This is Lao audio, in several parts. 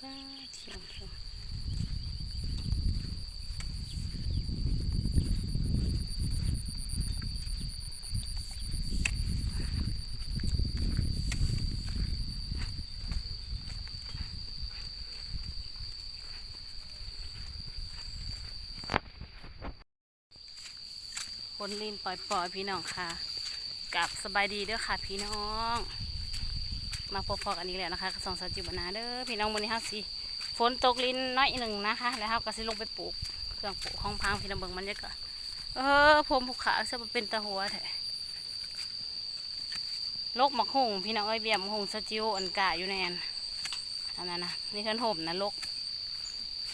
ປາດ ເຊື່ອມໆ ຝົນລິນປ່ອຍໆ ພີ່ນ້ອງຄ່ະ. ກາບສະບາຍດີເດີຄ່ະພີ່ນ້ອງ ມາພົບພໍ້ກັນອີກແລ້ວນະຄະ ກັບຊ່ອງສາວຈິວບັນນາເດີພີ່ນ້ອງ. ມື້ນີ້ເຮົາຊິ ຝົນຕົກລິນໜ້ອຍໜຶ່ງນະຄະ ແລ້ວເຮົາກໍຊິລົງໄປປູກເຄື່ອງປູກຂອງພັງ ພີ່ນ້ອງເບິ່ງບັນຍາກາດ. ເອີ ຜົມຜູ້ຂາວຊະ ບໍ່ເປັນຕາຫົວແທ້. ລົກໝາກຫຸ່ງພີ່ນ້ອງເອີຍ ເບ້ຍໝາກຫຸ່ງສາວຈິວ ອັນກະຢູ່ໃນອັນ ອັນນັ້ນນະ ໃນເຮືອນຮົ່ມນະ ລົກ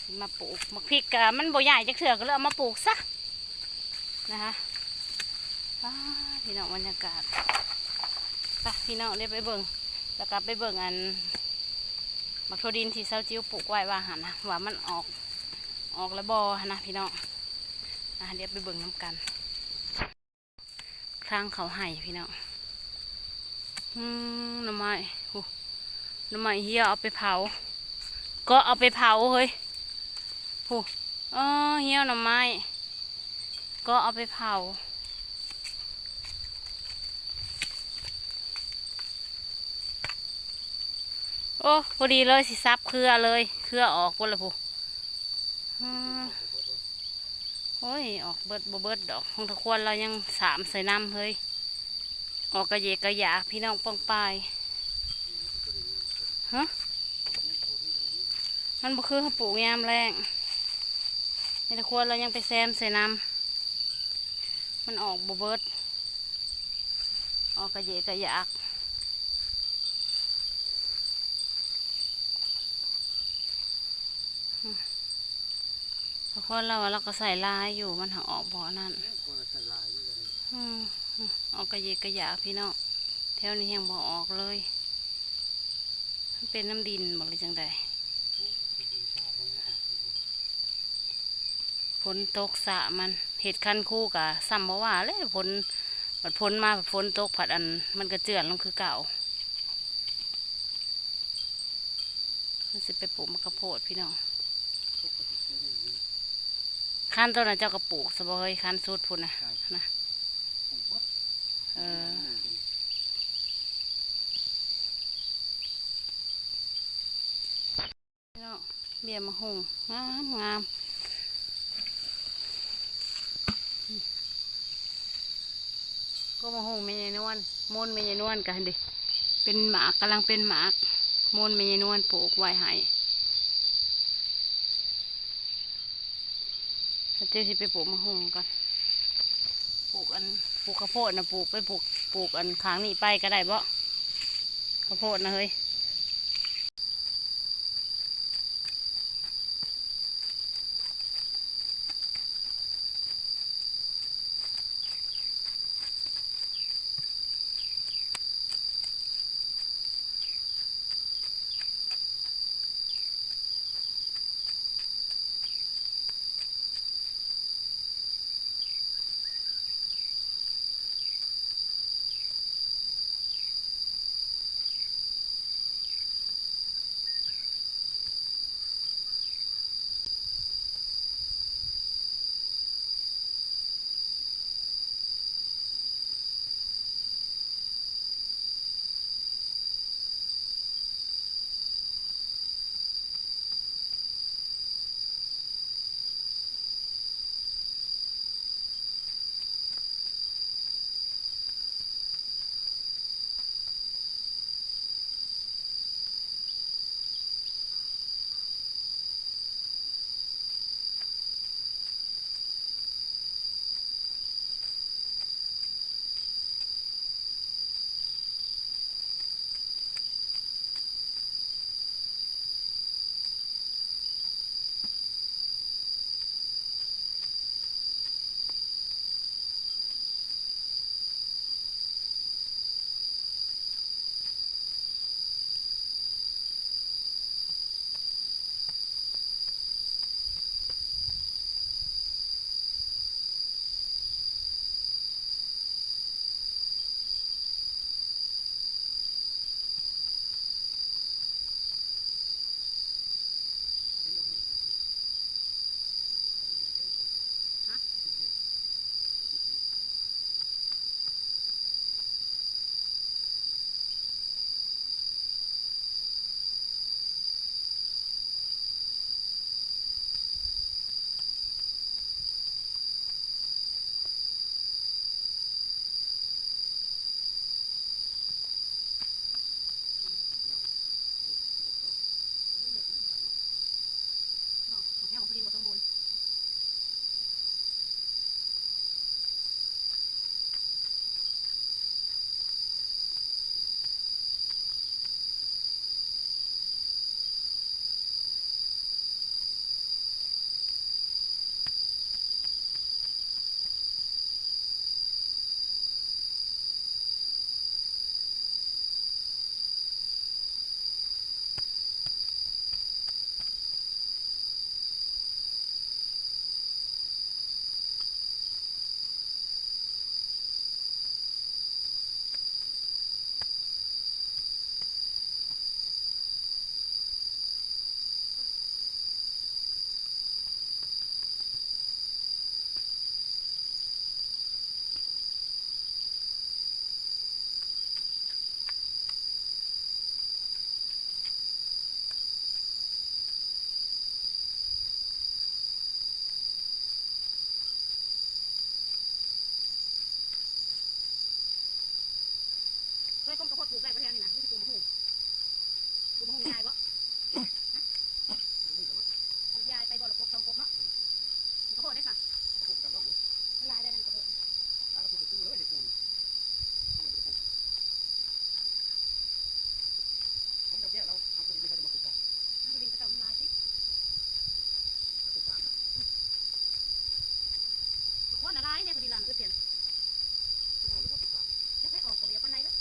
ຊິມາປູກ. ໝາກພິກກະມັນບໍ່ໃຫຍ່ຈັກເທື່ອ ກໍເລີຍເອົາມາປູກຊະນະຄະ. ປ້າ ພີ່ນ້ອງ ບັນຍາກາດ. ໄປພີ່ນ້ອງ ດຽວໄປເບິ່ງ ແລ້ວກໍໄປເບິ່ງອັນ ໝາກຖົ່ວດິນທີ່ສາວຈິວປູກໄວ້ວ່າຫັ້ນນະ ວ່າມັນອອກ ອອກແລ້ວບໍ່ຫັ້ນນະພີ່ນ້ອງ. ອ່າ ດຽວໄປເບິ່ງນຳກັນ. ທາງເຂົ້າໄຮ່ພີ່ນ້ອງ. ອືມ ໜໍ່ໄມ້ ໂອ້ ໜໍ່ໄມ້ຫ່ຽວເອົາໄປເຜົາ ເກາະເອົາໄປເຜົາເຮີ້ຍ. ໂອ້ ເອີ ຫ່ຽວໜໍ່ໄມ້ ເກາະເອົາໄປເຜົາ. ໂອ້ ພໍດີເລີຍ ຊິສັບເຄືອເລີຍ ເຄືອອອກພຸ້ນລະພຸ້ນ. ອືມ ໂອ້ຍ ອອກເບິດບໍ່ເບິດດອກ ຂອງຕາຄວນລາວຍັງສາມໃສ່ນຳເຮີ້ຍ. ອອກກະເຢກກະຢາກພີ່ນ້ອງ ປ້ອງປາຍ. ຮະ ມັນບໍ່ຄືເຮົາປູກຍາມແລ້ງ ແຕ່ຕາຄວນລາວຍັງໄປແຊມໃສ່ນຳ ມັນອອກບໍ່ເບິດ ອອກກະເຢກກະຢາກ. ເພາະລາວວ່າລາວກໍໃສ່ຫຼາຍຢູ່ ມັນຫາກອອກບໍ່ອັນນັ້ນ. ອືມ ອອກກະເຢກກະຢາກພີ່ນ້ອງ ແຖວນີ້ແຮງບໍ່ອອກເລີຍ. ມັນເປັນນຳດິນບໍ່ ຫຼືຈັ່ງໃດ? ຝົນຕົກຊະ ມັນເຮັດຄັນຄູກະຊ້ຳບໍ່ວ່າແລ້ວ ຝົນ ບັດຝົນມາ ຝົນຕົກພັດ ອັນ ມັນກະເຈື່ອນລົງຄືເກົ່າ. ເຮົາຊິໄປປູກໝາກກະໂພດພີ່ນ້ອງ. ຄັນໂຕນັ້ນເຈົ້າກໍປູກຊະບໍ່ເຮີ້ຍ ຄັນສຸດພຸ້ນນະ ນະ. ເອີ ພີ່ນ້ອງ ເບ້ຍໝາກຫຸ່ງງາມໆ. ກໍໝາກຫຸ່ງແມ່ຍາຍນວນ ມູນແມ່ຍາຍນວນກະຫັ້ນເດ ເປັນໝາກ ກຳລັງເປັນໝາກ ມູນແມ່ຍາຍນວນປູກໄວ້ໃຫ້. ເຮົາຊິໄປປູກໝາກຫຸ່ງກ່ອນ ປູກອັນ ປູກເຂົ້າໂພດນະ ປູກໄປ ປູກ ປູກອັນຂ້າງນີ້ໄປກໍໄດ້ເບາະ ເຂົ້າໂພດນະເຮີ້ຍ. ເ ຕົ້ນກະໂພດປູກໄດ້ບໍ່ແຖວນີ້ນະ ຫຼືຊິປູກໝາກຫຸ່ງ? ປູກໝາກຫຸ່ງຍາຍບໍ່? ຮະ? ຍາຍໄປບໍ່ລະກົກສອງກົກເນາະ? ມັນກະໂພດໄດ້ຊະ? ມັນຫຼາຍໄດ້ນັ້ນກະໂພດ. ຄົນຫຼາຍແດ່ ພໍດີລະ ອຶດພຽງ ຈັກໄດ້ອອກກະບໍ່ຢາກປານໃດເດີ.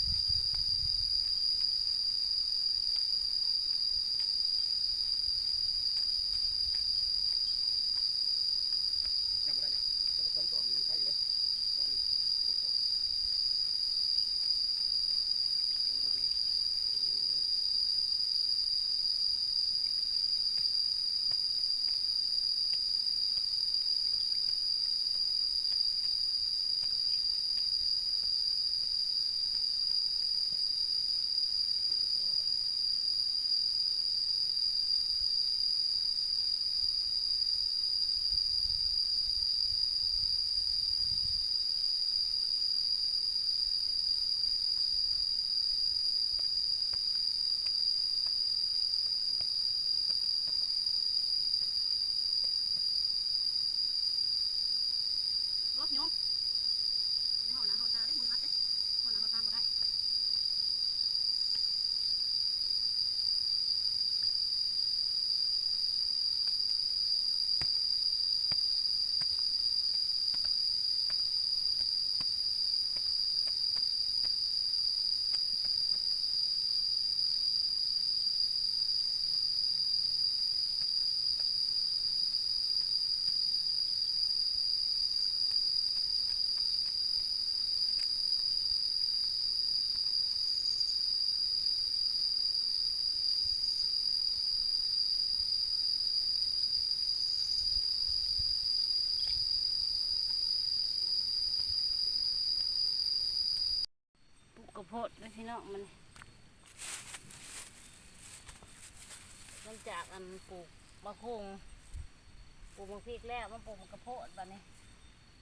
ບໍ່ ຍອມ ໃນເຮົາໜ້າເຮົາຕາເດ້ ມັນອັດເດ້ ເຮົາໜ້າເຮົາຕາບໍ່ໄດ້. ປູກກະໂພດເດີພີ່ນ້ອງ ມັນ ມັນຈາກອັນປູກໝາກຫຸ່ງ ປູກໝາກພິກແລ້ວ ມາປູກໝາກກະໂພດ ບາດນີ້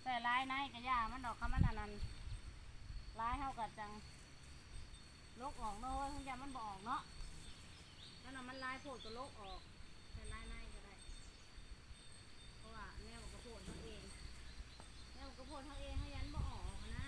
ໃສ່ລາຍໃນກະຢ່າມັນດອກ ຄັນມັນອັນນັ້ນ ລາຍເຮົາກະຈັ່ງຫຼົກອອກເນາະ ເຮີ້ຍ ຢ້ານມັນບໍ່ອອກເນາະ ຄັນວ່າມັນລາຍໂພດກະຫຼົກອອກ ໃສ່ລາຍໃນກະໄດ້. ເພາະວ່າແນວກະໂພດເຮົາເອງ ແນວກະໂພດເຮົາເອງ ເຮົາຢ້ານບໍ່ອອກຫັ້ນນະ.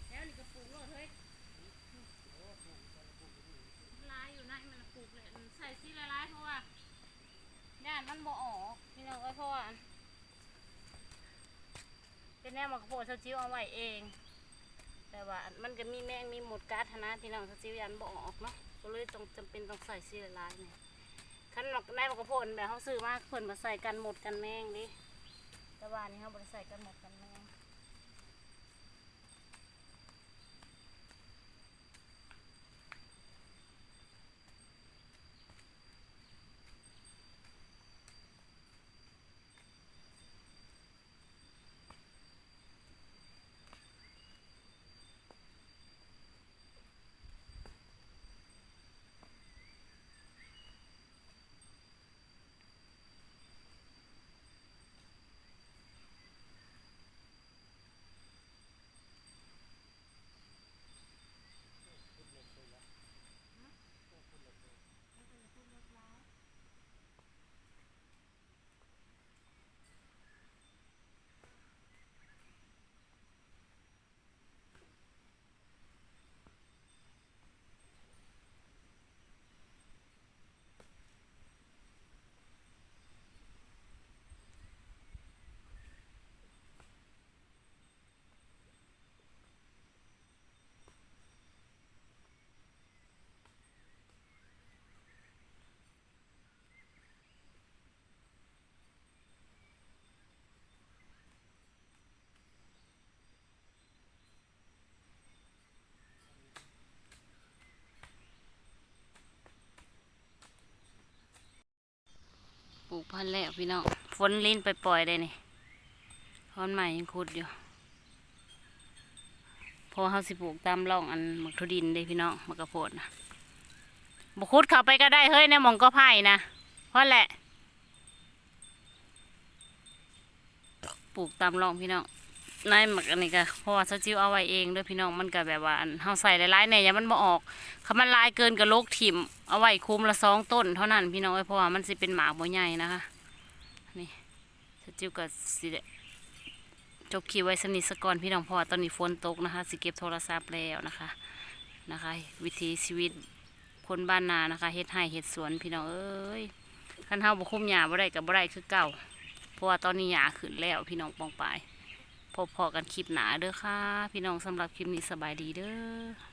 ແຖວນີ້ກະປູກໂລດເຮີ້ຍ ມັນຫຼາຍຢູ່ໃນມັນ ປູກແຫຼະ ໃສ່ສີຫຼາຍໆ ເພາະວ່າຢ້ານມັນບໍ່ອອກ ພີ່ນ້ອງເອີຍ ເພາະວ່າ ເປັນແນວໝາກກະໂພດ ສາວຈິ້ວເອົາໄວ້ເອງ ແຕ່ວ່າມັນກະມີແມງມີມົດກັດຫັ້ນນະ ພີ່ນ້ອງ ສາວຈິ້ວຢ້ານບໍ່ອອກເນາະ ກະເລີຍຕ້ອງ ຈຳເປັນຕ້ອງໃສ່ສີຫຼາຍໆ ນີ້. ຄັນໝາກ ໃນໝາກກະໂພດແບບເຮົາຊື້ມາ ເພິ່ນກະໃສ່ກັນມົດກັນແມງເດ້ ແຕ່ວ່ານີ້ເຮົາບໍ່ໄດ້ໃສ່ກັນມົດກັນແມງ. ພັນແລ້ວພີ່ນ້ອງ ຝົນລິນປ່ອຍໆໄດ໋ນີ້ ຮອນໃໝ່ຍັງຂຸດຢູ່ ເພາະວ່າເຮົາຊິປູກຕາມຮ່ອງອັນໝາກຖົ່ວດິນເດ້ພີ່ນ້ອງ ໝາກກະໂພດນະ ບໍ່ຂຸດເຂົ້າໄປກໍໄດ້ເຮີ້ຍ ໃນໝ່ອງກໍໄຜ່ນະ ພໍແຫຼະ ປູກຕາມຮ່ອງພີ່ນ້ອງ ໃນໝາກອັນນີ້ກໍ ເພາະວ່າສາວຈິວເອົາໄວ້ເອງເດີພີ່ນ້ອງ ມັນກໍແບບວ່າ ອັນ ເຮົາໃສ່ຫຼາຍໆແດ່ ຢ້ານມັນບໍ່ອອກ ຄັນມັນຫຼາຍເກີນກໍຫຼົກຖິ້ມ ເອົາໄວ້ຄຸມລະສອງຕົ້ນເທົ່ານັ້ນພີ່ນ້ອງເອີຍ ເພາະວ່າມັນຊິເປັນໝາກບໍ່ໃຫຍ່ນະຄະ ນີ້ ສາວຈິວກໍຊິໄດ້ຈົບຄລິບໄວ້ສ່ຳນີ້ສາກ່ອນພີ່ນ້ອງ ເພາະວ່າຕອນນີ້ຝົນຕົກນະຄະ ຊິເກັບໂທລະສັບແລ້ວນະຄະ ນະຄະ ວິຖີຊີວິດຄົນບ້ານນານະຄະ ເຮັດໄຮ່ເຮັດສວນພີ່ນ້ອງເອີຍ ຄັນເຮົາບໍ່ຄຸມຫຍ້າບໍ່ໄດ້ກໍບໍ່ໄດ້ຄືເກົ່າ ເພາະວ່າຕອນນີ້ຫຍ້າຂຶ້ນແລ້ວພີ່ນ້ອງປ້ອງປາຍ ພົບພໍ້ກັນຄລິບໜ້າເດີຄ່ະພີ່ນ້ອງ ສຳລັບຄລິບນີ້ສະບາຍດີເດີ.